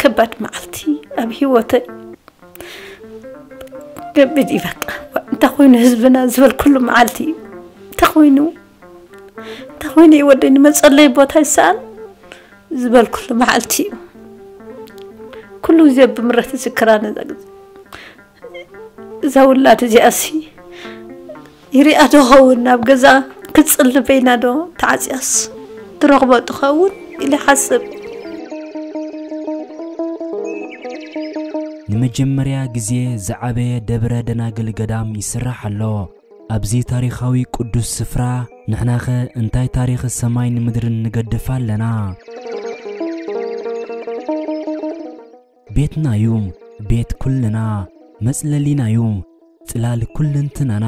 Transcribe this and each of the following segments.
ከባድ መዓልቲ ኣብ ህይወተይ። ከቢድ እዩ በቃ። እንታይ ኮይኑ ህዝብና ዝበልኩሉ መዓልቲ እዩ። እንታይ ኮይኑ፣ እንታይ ኮይኑ እዩ ወደይ ንመጸለይ ቦታ ይሰኣን ዝበልኩሉ መዓልቲ እዩ። ኩሉ ግዜ ብምረት ዝክራ ነዛ ግዜ። እዛ ውላድ እዚኣሲ ይሪኣ ዶ ኸውን? ናብ ገዛ ክትጽልበይና ዶ ተዓጽያስ ትረኽቦ ትኸውን ኢለ ሓስብ። ንመጀመርያ ግዜ ዝዓበየ ደብረ ደናግል ገዳም ይስራሕ ኣሎ። ኣብዚ ታሪኻዊ ቅዱስ ስፍራ ንሕናኸ እንታይ ታሪኽ ሰማይን ምድርን ንገድፍ ኣለና? ቤትናዩ፣ ቤት ኩልና፣ መጽለሊናዩ፣ ጽላል ኩልንትናና፣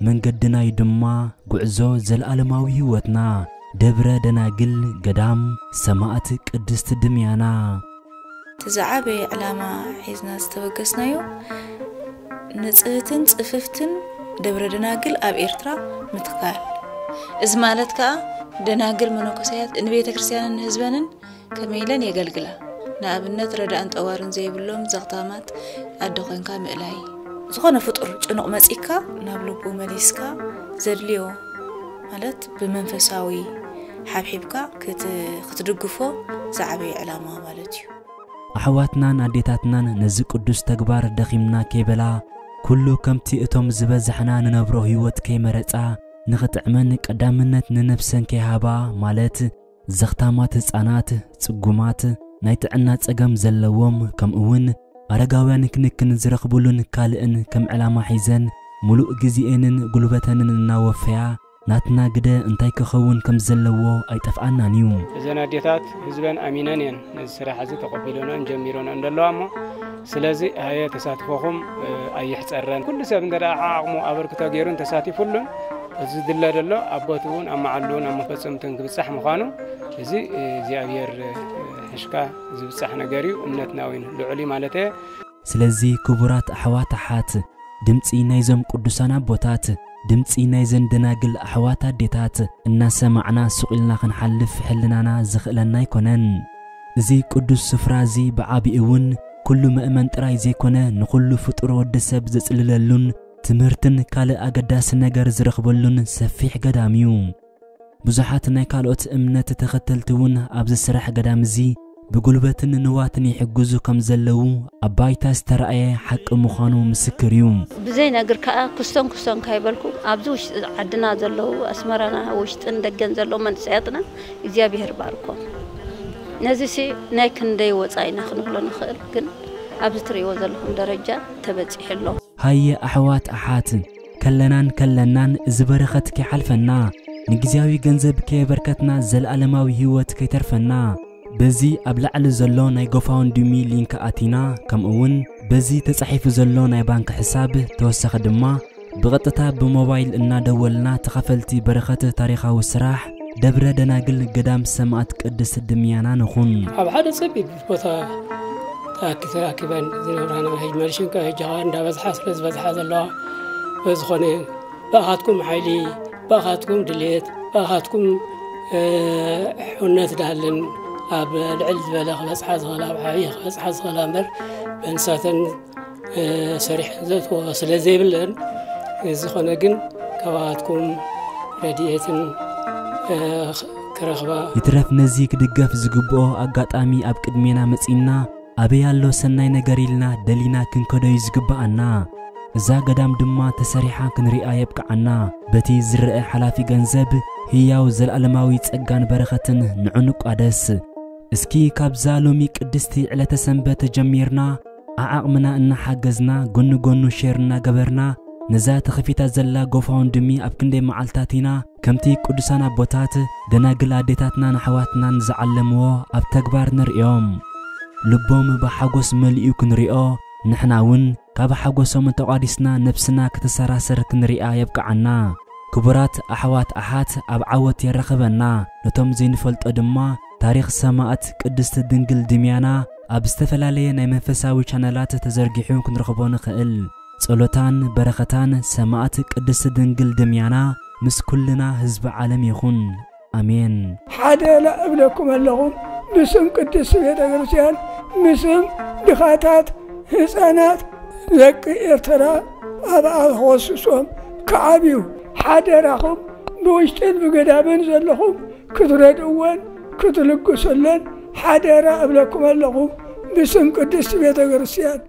መንገድናዩ ድማ ጉዕዞ ዘለዓለማዊ ህይወትና፣ ደብረ ደናግል ገዳም ሰማዕት ቅድስት ድምያና። እቲ ዝዓበየ ዕላማ ሒዝና ዝተበገስናዮ ንጽህትን ጽፍፍትን ደብረ ደናግል ኣብ ኤርትራ ምትካል። እዚ ማለት ከኣ ደናግል መነኮሰያት ንቤተ ክርስቲያንን ንህዝበንን ከመይ ኢለን የገልግላ። ንኣብነት ረዳእን ጠዋርን ዘይብሎም ዘኽታማት ኣደ ኮንካ ምእላይ። ዝኾነ ፍጡር ጭኑቕ መጺካ ናብ ልቡ መሊስካ ዘድልዮ ማለት ብመንፈሳዊ ሓብሒብካ ክት- ክትድግፎ ዝዓበየ ዕላማ ማለት እዩ። ኣሕዋትናን ኣዴታትናን ነዚ ቅዱስ ተግባር ደኺምና ከይበላ፣ ኩሉ ከምቲ እቶም ዝበዛሕና ንነብሮ ህይወት ከይመረጻ፣ ንኽጥዕመን ቀዳምነት ንነብሰን ከይሃባ፣ ማለት ዘኽታማት ህጻናት፣ ጽጉማት፣ ናይ ጥዕና ጸገም ዘለዎም፣ ከምኡውን ኣረጋውያን ክንክን ዝረኽቡሉን ካልእን ከም ዕላማ ሒዘን፣ ምሉእ ግዜኤንን ጉልበተንን እናወፈያ፣ ናትና ግደ እንታይ ክኸውን ከም ዘለዎ ኣይጠፍኣናን እዩ። እዘን ኣዴታት ህዝበን ኣሚነን እየን ነዚ ስራሕ እዚ ተቐቢሎናን ጀሚሮናን ዘለዋ እሞ፣ ስለዚ ሃየ ተሳትፎኹም፣ እ፣ ኣይሕጸረን። ኩሉ ሰብ እንተ ደኣ ዓቕሙ ኣበርክቶ ገይሩን ተሳቲፉሉን፣ እዚ ዝድለ ዘሎ ኣብ ቦትኡ እውን ኣብ መዓልኡ እውን ኣብ መፈጸምቱን ክብጻሕ ምዃኑ፣ እዚ፣ እ፣ እግዚኣብሔር፣ እ፣ ሕሽካ ዝብጻሕ ነገር እዩ። እምነትና እውን ልዑል እዩ ማለት እየ። ስለዚ ክቡራት ኣሕዋት ኣሓት፣ ድምጺ ናይዞም ቅዱሳን ኣቦታት፣ ድምጺ ናይዘን ደናግል ኣሕዋት ኣዴታት እናሰማዕና ስቕ ኢልና ክንሓልፍ ሕልናና ዝኽእለና ኣይኮነን። እዚ ቅዱስ ስፍራ እዚ ብዓቢኡ እውን ኩሉ መእመን ጥራይ ዘይኮነ ንኹሉ ፍጡር ወዲ ሰብ ዘጽልለሉን ትምህርትን ካልእ ኣገዳሲ ነገር ዝረኽበሉን ሰፊሕ ገዳም እዩ። ብዙሓት ናይ ካልኦት እምነት ተኸተልቲ እውን ኣብዚ ስራሕ ገዳም እዚ ብጉልበትን ንዋትን ይሕግዙ ከም ዘለዉ ኣብ ባይታ ዝተራእየ ሓቂ ምዃኑ ምስክር እዩ። ብዘይነግር ከኣ ክስቶን ክስቶን ካይበልኩ ኣብዚ ውሽጢ ዓድና ዘለዉ ኣስመራና ውሽጥን ደገን ዘለዉ መንእሰያትና እግዚኣብሔር ባርኮም። ነዚሲ ናይ ክንደይ ወጻኢና ክንብሎ ንኽእል፣ ግን ኣብዚ ትርእይዎ ዘለኹም ደረጃ ተበጺሑ ኣሎ። ሃየ ኣሕዋት ኣሓት፣ ከለናን ከለናን እዚ በረኸት ከይሓልፈና፣ ንግዜያዊ ገንዘብ ከየበርከትና ዘለኣለማዊ ህይወት ከይተርፈና፣ በዚ ኣብ ላዕሊ ዘሎ ናይ ጎፋውንድሚ ሊንክ ኣቲና፣ ከምኡውን በዚ ተጻሒፉ ዘሎ ናይ ባንክ ሕሳብ ተወሳኺ ድማ ብቐጥታ ብሞባይል እናደወልና ተኻፈልቲ በረኸት ታሪኻዊ ስራሕ ደብረ ደናግል ገዳም ሰማእት ቅድስት ድምያና ንኹን። ኣብ ሓደ ጸቢብ ቦታ ተኣኪ ተኣኪበን ዝነብራ ነበረ። ሕጂ መልሽን ከ ሕጂ ኸኣ እንዳበዝሓ ስለ ዝበዝሓ ዘለዋ በዝኾነ ብኣኻትኩም ሓይሊ ብኣኻትኩም ድሌት ብኣኻትኩም ሕውነት ዳሃልን ኣብ ልዕል ዝበለ ክበፅሓ ዝኽእላ ኣብ ዓብዪ ክበፅሓ ዝኽእላ እምበር በንሳተን ሰሪሐን ዘእትዎ ስለ ዘይብለን፣ ዝኾነ ግን ካብኣትኩም ረድኤትን ክረኽባ። ይትረፍ ነዚ ክድገፍ ዝግብኦ ኣጋጣሚ ኣብ ቅድሜና መጺእና፣ ኣበይ ኣሎ ሰናይ ነገር ኢልና ደሊና ክንከዶዩ ዝግብኣና። እዛ ገዳም ድማ ተሰሪሓ ክንሪኣ የብቅዓና። በቲ ዝረአ ሓላፊ ገንዘብ ህያው ዘለኣለማዊ ጸጋን በረኸትን ንዑ ንቋደስ። እስኪ ካብዛ ሎሚ ቅድስቲ ዕለተ ሰንበት ጀሚርና ዓዓቕምና እናሓገዝና፣ ጎኒ ጎኑ ሼር እናገበርና፣ ነዛ ተኸፊታ ዘላ ጎፋውንድሚ ኣብ ክንደይ መዓልታት ኢና ከምቲ ቅዱሳን ኣቦታት ደናግል ኣዴታትናን ኣሕዋትናን ዝዓለምዎ ኣብ ተግባር ንርእዮም። ልቦም ብሓጎስ መሊኡ ክንሪኦ፣ ንሕና እውን ካብ ሓጎሶም ተቋዲስና ነብስና ክትሰራሰር ክንሪኣ የብቅዓና። ክቡራት ኣሕዋት ኣሓት ኣብ ዓወት የራኽበና። ነቶም ዘይንፈልጦ ድማ ታሪኽ ሰማእት ቅድስት ድንግል ድምያና ኣብ ዝተፈላለየ ናይ መንፈሳዊ ቻነላት ተዘርጊሑ ክንረኽቦ ንኽእል። ጸሎታን በረኸታን ሰማእት ቅድስት ድንግል ድምያና ምስ ኩልና ህዝቢ ዓለም ይኹን። ኣሜን። ሓደ እብለኩም ኣለኹ፣ ብስም ቅድስት ቤተ ክርስቲያን ምስም ድኻታት ህፃናት ደቂ ኤርትራ ኣብኣ ተኸስሶም ክዓብዩ ሓደራኹም ብውሽጥን ብገዳምን ዘለኹም ክትረድእወን ክትልግሱለን ሓደራ እብለኩም ኣለኹ ብስም ቅድስቲ ቤተ ክርስቲያን።